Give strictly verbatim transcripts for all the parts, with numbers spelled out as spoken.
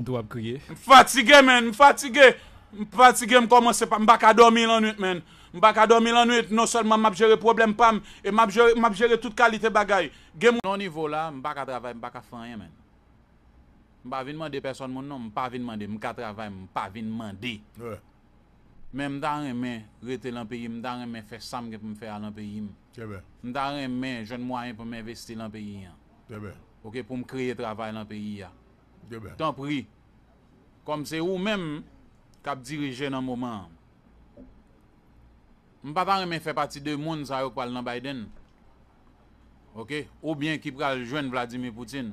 Tou ap kriye. M fatige, man, m fatige. M fatige, m kòmanse pa, m pa ka dòmi lannwit, man. M pa ka dòmi lannwit, non sèlman m ap jere pwoblèm pa m, e m ap jere, m ap jere tout kalite bagay. Gen moun nan nivo la, m pa ka travay, m pa ka fè anyen, man. M pa vin mande pèsòn moun, non, m pa vin mande, m ka travay, m pa vin mande. Men m ta renmen rete lan peyi m, m ta renmen fè sa m gen pou m fè a lan peyi m. M ta renmen jwenn mwayen pou m envesti lan peyi an. Ok, pou m kreye travay lan peyi a. Tanpri, kòm se ou menm k ap dirije nan moman an, m pa ta renmen fè pati de moun sa yo k pral nan Biden. Ok? Oubyen ki pral jwenn Vladimir Putin.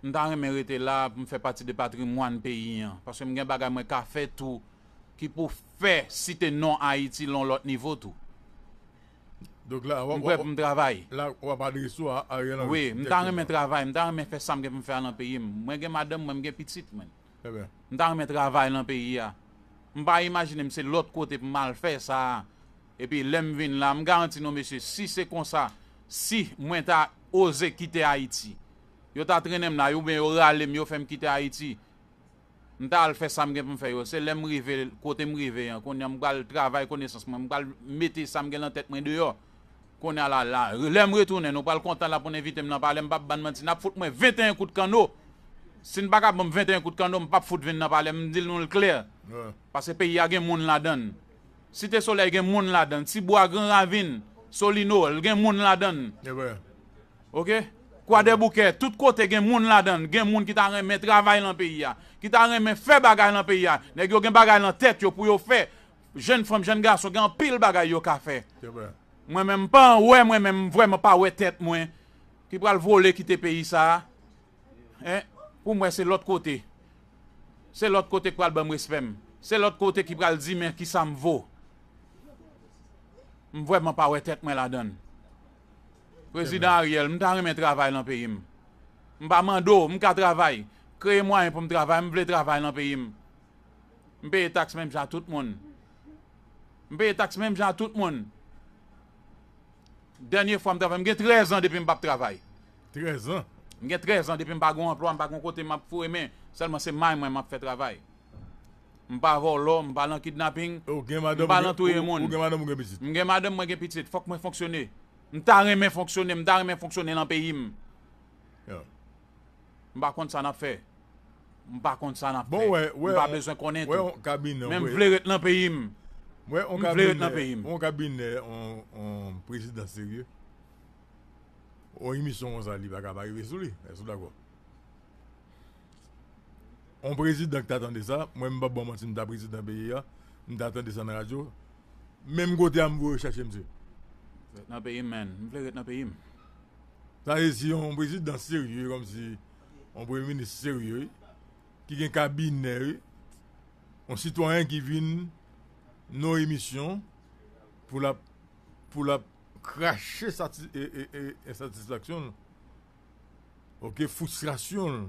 M ta renmen rete la pou m fè pati de patrimwàn peyi an. Paske m gen bagay mwen ka fè tou ki pou fè site non Ayiti lan lòt nivo tou. Donk la, w ap, m prè pou m travay. La, w ap adrese w a Ariel Henry. Wi, m ta renmen travay, m ta renmen fè sa m gen pou m fè a lan peyi m. Mwen gen madanm mwen, m gen pitit mwen. M ta renmen travay lan peyi a. M pa imajine m se lòt kote pou m al fè sa a. Epi lè m vin la, m garanti nou mesye, si se konsa, si mwen ta oze kite Ayiti, yo ta trennen m la, oubyen yo rale m, yo fè m kite Ayiti, m ta al fè sa m gen pou m fè yo. Se lè m rive kote m rive an, kounye a m pral travay konesans mwen, m pral mete sa m gen lan tèt mwen deyò. Kounye a la, la, lè m retounen, nou pral kontan la pou n envite m nan palè, m p ap bann manti. N ap fout mwen venteyen kout kanno. Si n pa ka ban m venteyen kout kanno, m p ap fout vin nan palè, m di nou l klè. Paske peyi a gen moun ladan l. Site Solèy gen moun ladan l. Tibwa, Gran Ravin, Solino, l gen moun ladan l. Ok? Kwadèboukè, tout kote gen moun ladan l. Gen moun ki ta renmen travay lan peyi a, ki ta renmen fè bagay lan peyi a. Nèg yo gen bagay lan tèt yo pou yo fè. Jèn fanm, jèn gason, gen anpil bagay yo ka fè. Mwen menm, m pa wè, mwen menm, m vrèman pa wè tèt mwen ki pral vole kite peyi sa a. Hein? Pou mwen, se lòt kote. Se lòt kote ki pral ban m respè m. Se lòt kote ki pral di men kisa m vo. M vrèman pa wè tèt mwen ladan l. Prezidan Ariel, m ta renmen travay lan peyi m. M pa mande w, m ka travay. Kreye mwayen pou m travay, m vle travay lan peyi m. M peye taks menm jan ak tout moun. M peye taks menm jan ak tout moun. Dènye fwa m travay, m gen trèz an depi m p ap travay. Trèz an? M gen trèz an depi m pa gen yon anplwa, m pa gen yon kote m ap foure men. Sèlman se may mwen m ap fè travay. M pa vòlò, m pa lan kidnaping, m pa lan touye moun. Ou gen madanm, ou gen pitit? M gen madanm, mwen gen pitit. Fòk mwen fonksyone. M ta renmen fonksyone, m ta renmen fonksyone lan peyi m. M pa konn sa n ap fè. M pa konn sa n ap fè. M pa bezwen konnen tou. Men m vle ret nan peyi m. M vle ret nan peyi m. Yon kabinè, yon, yon prezidan serye, yon emisyon konsa, li pa ka pa rive sou li. Èske w dakò? Yon prezidan ki ta tande sa, mwen m p ap ba w manti, m ta prezidan peyi a, m ta tande sa nan radyo, menm kote a m voye chache misye. Ret nan peyi m, man. M vle ret nan peyi m. Sa vle di, si yon prezidan serye, kòmsi yon premye minis serye, wi, ki gen kabinè, wi, yon sitwayen ki vin nan yon emisyon pou l ap, pou l ap krache sati-, e, e, e, ensatisfaksyon l. Ok, fristrasyon l.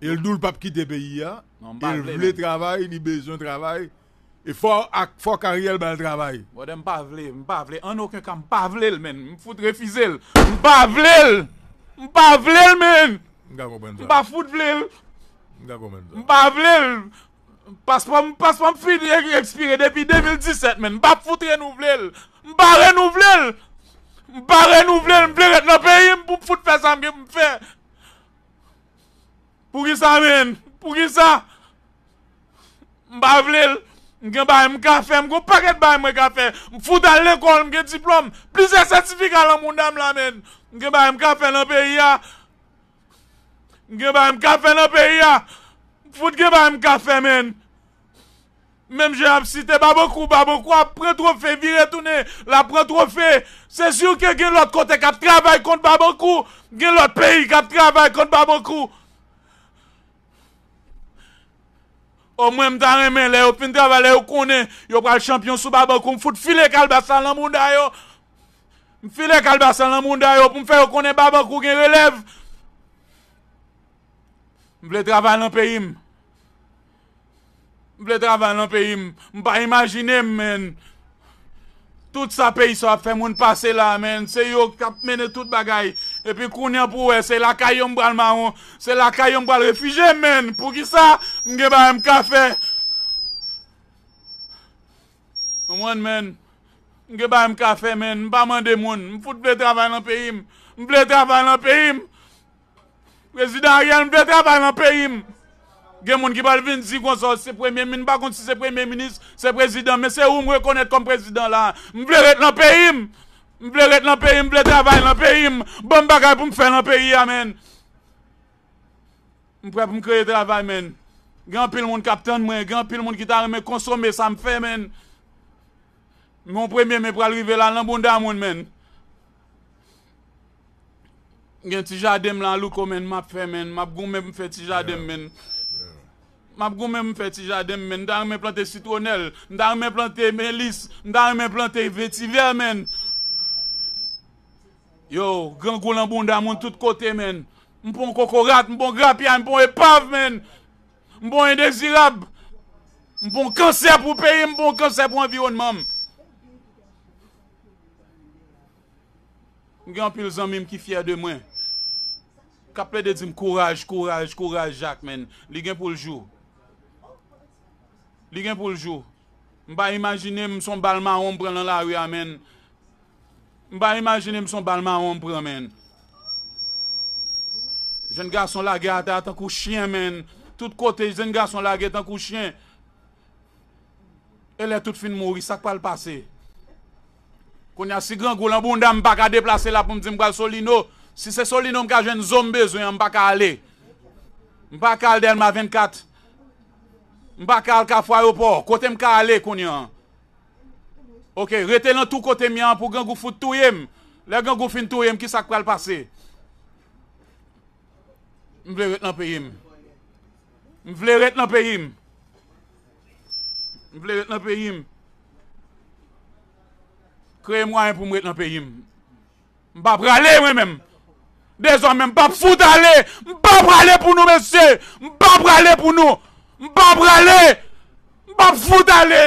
E l di w l p ap kite peyi a. E l vle travay, li bezwen travay. E fò ak, fò Ariel ba l travay. Brother, m pa vle, m pa vle. An okenn ka, m pa vle l, man. M fout refize l. M pa vle l. M pa vle l, man. M ka konprann sa. M pa fout vle l. M ka konprann sa. M pa vle l. Paspò m, paspò m fin e-, ekspire depi de mil disèt, man. M p ap fout renouvle l. M pa renouvle l. M pa renouvle l. M vle ret nan peyi m pou m fout fè sa m gen pou m fè. Poukisa, man? Poukisa? M pa vle l. M gen bagay m ka fè. M gen yon pakèt bagay mwen ka fè. M fout al lekòl, m gen diplòm. Plizyè sètifika lan mouda m la, man. M gen bagay m ka fè nan peyi a. M gen bagay m ka fè nan peyi a. M fout gen bagay m ka fè, man. Menm jan y ap site Babankou, Babankou ap pran twofe, vire tounen, l ap pran twofe. Se si ke gen lòt kote k ap travay kont Babankou, gen lòt peyi k ap travay kont Babankou. O mwen, m ta renmen, lè yo fin travay, lè yo konnen yo pral chanpyon sou Babankou, m fout file kalbas la nan mouda yo. M file kalbas la nan mouda yo pou m fè yo konnen Babankou gen relèv. M vle travay nan peyi m. M vle travay nan peyi m. M pa imajine m, man. Tout sa peyi sa ap fè moun pase la, man. Se yo k ap mennen tout bagay. Epi kounye a pou wè, se lakay yo m pral mawon, se lakay yo m pral refijye, menn. Poukisa m gen bagay m ka fè? Konprann, menn. M gen bagay m ka fè, menn. M pa mande moun. M fout vle travay nan peyi m. M vle travay nan peyi m. Prezidan Ariel, m vle travay nan peyi m. Gen moun ki pral vin di konsa, se premye min, m pa konn si se premye minis, se prezidan, men se ou m rekonèt kòm prezidan la. M vle ret nan peyi m. M vle ret nan peyi m, m vle travay nan peyi m. Ban m bagay pou m fè nan peyi a, menn. M prè pou m kreye travay, menn. Gen anpil moun k ap tann mwen, gen anpil moun ki ta renmen konsome sa m fè, menn. Men yon premye men pral rive la nan bounda moun, menn. Gen ti jaden m la, Louko, menn, m ap fè, menn. M ap goumen pou m fè ti jaden m, menn. M ap goumen pou m fè ti jaden m, menn. M ta renmen plante sitwonèl. M ta renmen plante melis. M ta renmen plante vetivè, menn. Yo, grangou nan bounda moun tout kote, menn. M pran kokorat, m pran grapyay, m pran epav, menn. M pran endezirab. M pran kansè pou peyi m, m pran kansè pou anviwònman m. M gen anpil zanmi m ki fyè de mwen. K ap plede di m kouraj, kouraj, kouraj, Jak, menn. Li gen pou l jou. Li gen pou l jou. M pa imajine m se yon bal mawon m pran nan lari a, menn. M pa imajine m se yon bal mawon m pran, menn. Jèn gason lage atè a tankou chen, menn. Tout kote, jèn gason lage tankou chen. E lè tout fin mouri, sa k pral pase? Kounye a, si grangou lan bounda m, m pa ka deplase la pou m di m pral Solino. Si se Solino m ka jwenn zo m bezwen an, m pa ka ale. M pa ka al Dèlma vennkat. M pa ka al Kafou Ayewopò. Kote m ka ale kounye a? Oke, rete nan tou kote m ye an pou grangou fout touye m. Lè grangou fin touye m, ki sa k pral pase? M vle ret nan peyi m. M vle ret nan peyi m. M vle ret nan peyi m. Kreye mwayen pou m ret nan peyi m. M pa prale, mwen menm. Dezòmè, m p ap fout ale. M pa prale pou nou, mesye. M pa prale pou nou. M pa prale. M p ap fout ale.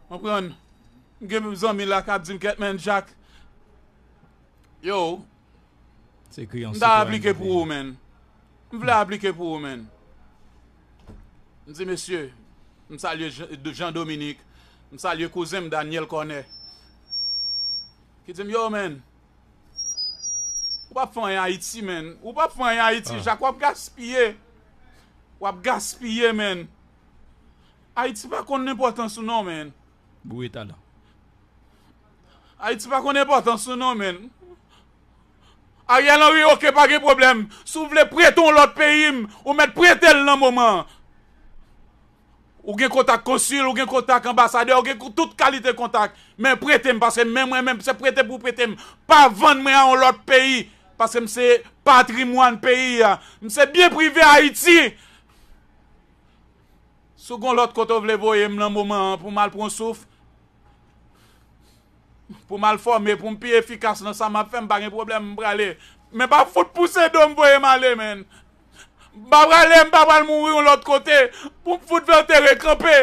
Konprann? M gen zanmi la k ap di m, kèt, menn, Jak. Yo, m ta aplike pou ou, menn. M vle aplike pou ou, menn. M di, mesye, m salye Jean, Jean Dominique, m salye kouzen m, Daniel Cornet. Ki di m, yo, menn, ou p ap fè anyen Ayiti, menn. Ou p ap fè anyen Ayiti, Jak, w ap gaspiye. W ap gaspiye, menn. Ayiti pa konn enpòtans ou non, menn. Boure talan. Ayiti pa konn enpòtans ou non, menn. Ariel Henry, oke, pa gen pwoblèm. Si w vle prete yon lòt peyi m, ou mèt prete l nan moman an. Ou gen kontak konsil, ou gen kontak anbasadè, ou gen tout kalite kontak. Men prete m, paske men mwen menm, se prete pou prete m. Pa vann mwen a yon lòt peyi, paske m se patrimwàn peyi a. M se byen prive Ayiti. Si w gen yon lòt kote w vle voye m nan moman an pou m al pran souf, pou m al fòme, pou m pi efikas nan sa m ap fè, m pa gen pwoblèm, m prale. Men pa fout pouse do m voye m ale, menn. M pa prale, m pa pral mouri yon lòt kote pou m fout vle antere kanpe.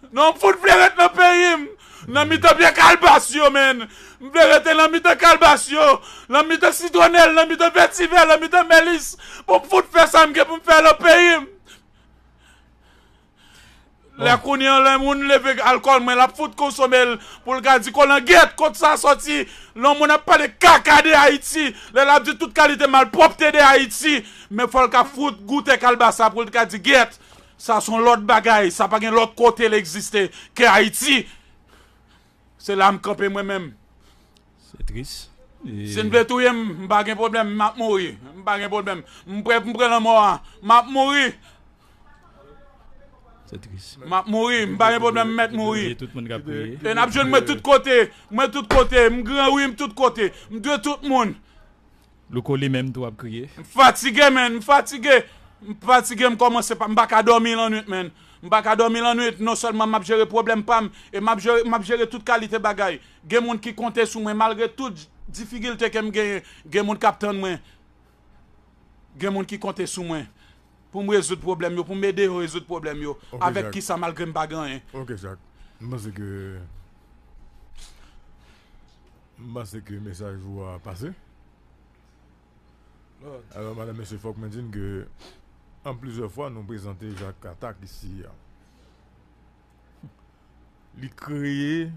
Non, m fout vle ret nan peyi m. Nan mitan pye kalbas yo, menn. M vle rete nan mitan kalbas yo, nan mitan sitwonèl, nan mitan vetivè, nan mitan melis. Pou m fout fè sa m gen pou m fè nan peyi m. Lè kounye an, lè moun leve alkòl mwen, l ap fout konsome l pou l ka di kolangèt, kot sa sòti? Lè yon moun ap pale kaka de Ayiti, lè l ap di tout kalite malpwòpte de Ayiti, men fò l ka fout goute kalbas sa pou l ka di, gèt, sa se yon lòt bagay, sa pa gen lòt kote l egziste ke Ayiti. Se la m kanpe mwen menm. Se tris. Si n vle touye m, m pa gen pwoblèm, m ap mouri. M pa gen pwoblèm. M prè pou m pran lanmò a. M ap mouri. Se tris. M ap mouri, m pa gen pwoblèm, m mèt mouri. Tout moun k ap kriye. E n ap jwenn mwen tout kote. Mwen tout kote, m Gran Ri, m tout kote. M dwe tout moun. Louko li menm tou ap kriye. M fatige, menn, m fatige. M fatige, m kòmanse pa, m pa ka dòmi lannwit, menn. M pa ka dòmi lannwit, non sèlman m ap jere pwoblèm pa m, e m ap jere, m ap jere tout kalite bagay. Gen moun ki konte sou mwen, malgre tout difikilte ke m genyen, gen moun k ap tann mwen. Gen moun ki konte sou mwen pou m rezoud pwoblèm yo, pou m ede yo rezoud pwoblèm yo. Ok, avèk kisa, malgre m pa gen anyen. Ok, Jak. M panse ke M panse ke mesaj ou a pase. Lòd. Alò, madanm, mesye, fòk mwen di n ke an plizyè fwa nou prezante Jacques Attaque isi a. Li kreye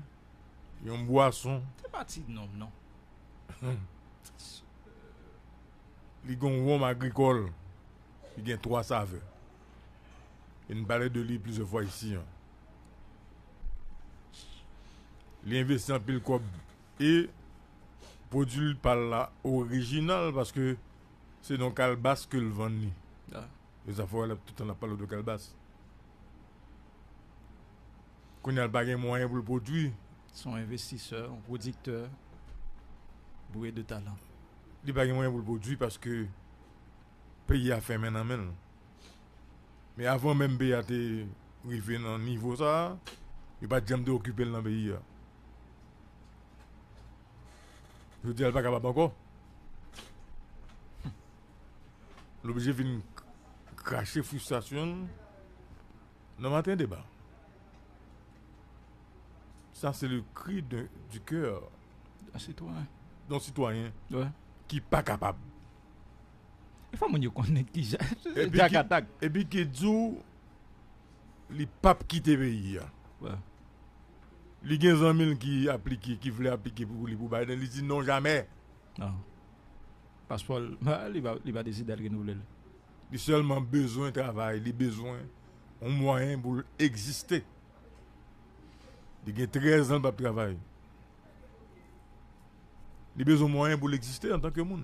yon bwason. Se pa ti nonm, non. Li gen yon wonm agrikòl. Li gen twa savè. E n pale de li plizyè fwa isi an. Li envesti anpil kòb e pwodui l pa l la orijinal paske se nan kalbas ke l vann li. Ah. E sa fè w wè tout tan n ap pale w de kalbas. Kounye a, l pa gen mwayen pou l pwodui. Se yon envestisè, yon pwodiktè, boure de talan. Li pa gen mwayen pou l pwodui paske peyi a fèmen nan men l. Men avan menm peyi a te rive nan nivo sa a, yo pa t janm te okipe l nan peyi a. Jodi a, l pa kapab ankò. L oblije vin k-, krache fristrasyon l nan Maten Deba. Sa se le cri de, du cœur d'un sitwayen. D'un sitwayen ki pa kapab. E fò moun yo konnen ki jan. Epi Jack ki, Attack. Epi ki di w li p ap kite peyi a. Li gen zanmi l ki aplike, ki vle aplike pou li pou Biden. Li di non, jamè. Non. Paspò l, li pa, li pa deside al renouvle l. Li sèlman bezwen travay, li bezwen yon mwayen pou l egziste. Li gen trèz an l p ap travay. Li bezwen mwayen pou l egziste antanke moun.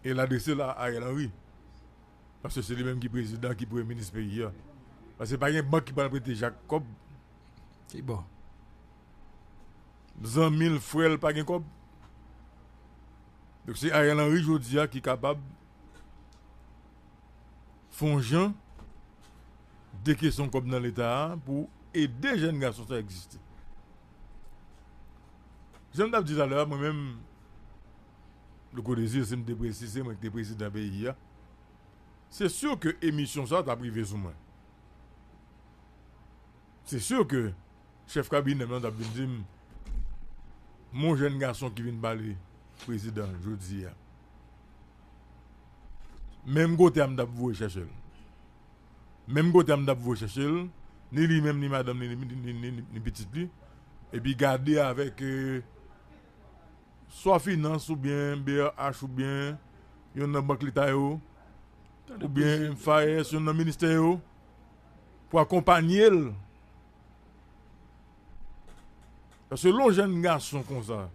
E l adrese l a Ariel Henry. Paske se li menm ki prezidan, ki premye minis peyi a. Paske pa gen bank ki pral prete Jack kòb. Ki bò? Zanmi l, frè l pa gen kòb. Donk se Ariel Henry jodi a ki kapab fè yon jan dekesyon kòb nan Leta a pou ede jèn gason sa egziste. Jan m t ap di talè a, mwen menm, Louko Désir, si m te presi, se mwen ki te prezidan peyi a, se si ke emisyon sa a t ap rive sou mwen. Se si ke chèf kabinè m nan t ap vin di m, "Mon jèn gason ki vin pale prezidan jodi a." Menm kote a m t ap voye chèche l. Menm kote a m t ap voye chèche l, ni li menm, ni madanm, ni, ni, ni, ni, ni pitit li. Epi gade avèk, euh, swa finans oubyen B R H oubyen yonn nan bank leta yo, oubyen FAES, yonn nan ministè yo, pou akonpanye l. Paske lè yon jèn gason konsa,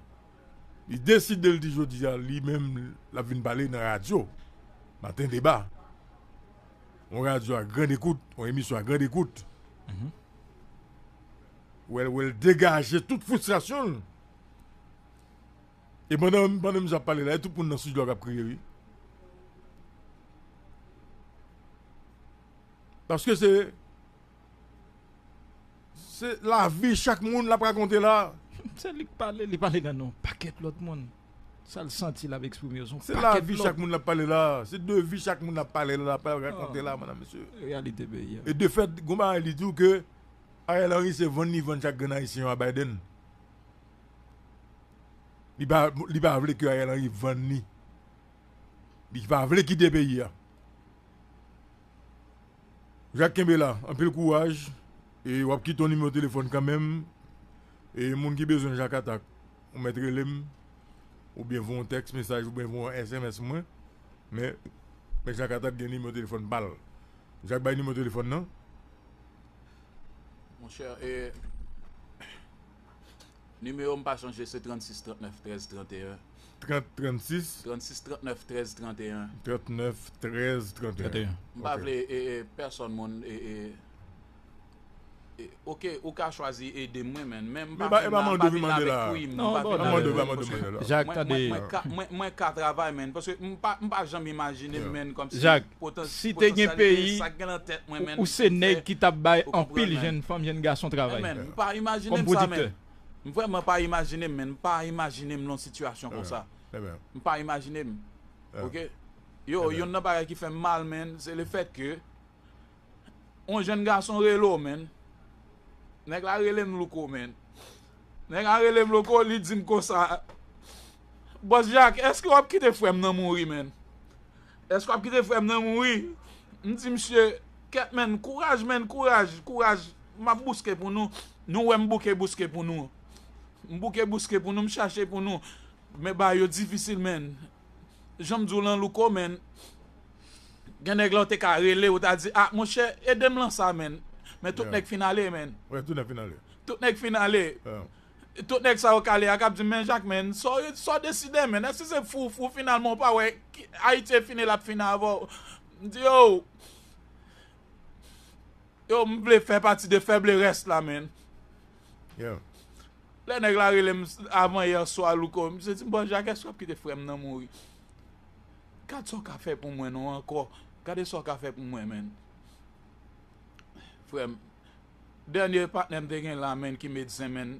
li deside l di jodi a, li menm, l ap vin pale nan radyo, Maten Deba. Yon radyo a grande écoute, yon emisyon a grande écoute. Mhm. Wè, wè l degaje tout fristrasyon l. E pandan, pandan misye ap pale la, e tout moun nan estidyo a k ap kriye, wi. Paske se, se lavi chak moun l ap rakonte la. Se li k pale, li pale nan non pakèt lòt moun. Sa l santi l ap eksprime yo, se yon pakèt lòt. Se lavi chak moun l ap pale la. Se de vi chak moun l ap pale la, l ap rakonte la, madanm, mesye. Reyalite peyi a. E de fèt, gon bagay li di w ke Ariel Henry se vann li vann chak grenn Ayisyen yo a Biden. Li pa, li pa vle ke Ariel Henry vann li. Li pa vle kite peyi a. Jacques, kenbe la, anpil kouraj. E w ap kite yon nimewo telefòn kanmenm. E moun ki bezwen Jacques Attaque, ou mèt rele m, oubyen voye yon tèks mesaj, oubyen voye yon S M S mwen. Men, men Jacques Attaque gen nimewo telefòn pa l. Jacques, bay nimewo telefòn nan. Monchè, e, nimewo m pa chanje, se trannsis trannèf trèz tranteyen. Trant, trannsis? Trannsis trannèf trèz tranteyen. Trannèf trèz tranteyen. M pa vle, e, e, pèsòn moun, e, e, e, oke, ou ka chwazi ede m, wi, men, men m pa vin la, m pa vin la avèk krim, m pa vin la avèk krim, paske mwen, mwen, mwen ka, mwen, mwen ka travay, men, paske m pa, m pa janm imajine m, men, kòmsi Jacques, si te gen peyi, ou se nèg ki t ap bay anpil jèn fanm, jèn gason travay. Men, m pa imajine m sa, men. M vrèman pa imajine m, men. M pa imajine m nan yon sitiyasyon konsa. M pa imajine m. Oke? Yo, yonn nan bagay ki fè m mal, men, se le fèt ke yon jèn gason rele w, men. Nèg la rele m Louko, man. Nèg la rele m Louko, li di m konsa, Bòs Jak, èske w ap kite frè m nan mouri, man? Èske w ap kite frè m nan mouri? M di misye, kèt, man, kouraj, man, kouraj, kouraj. M ap bouske pou nou. Nou wè m bouke bouske pou nou. M bouke bouske pou nou, m chache pou nou. Men bagay yo difisil, man. Jan m di w lan, Louko, man. Gen nèg la w te ka rele, ou ta di, ah, monchè, ede m lan sa, man. Men tout nèg fin ale, man. Wè, tout nèg fin ale. Tout nèg fin ale. Tout nèg sa yo k ale a k ap di m, men Jak, man, sa w deside, man, èske se fou, fou finalman, ou pa wè Ayiti e fini, l ap fini avè w? M di, yo, yo, m vle fè pati de fèble rès la, man. Lè nèg la rele m avan yè swa, Louko, misye di m, bòs Jak, èske w ap kite frè m nan mouri? Gad sa w ka fè pou mwen non ankò. Gade sa w ka fè pou mwen, man. Frè m, dènye patnè m te gen la, man, ki medsen, man,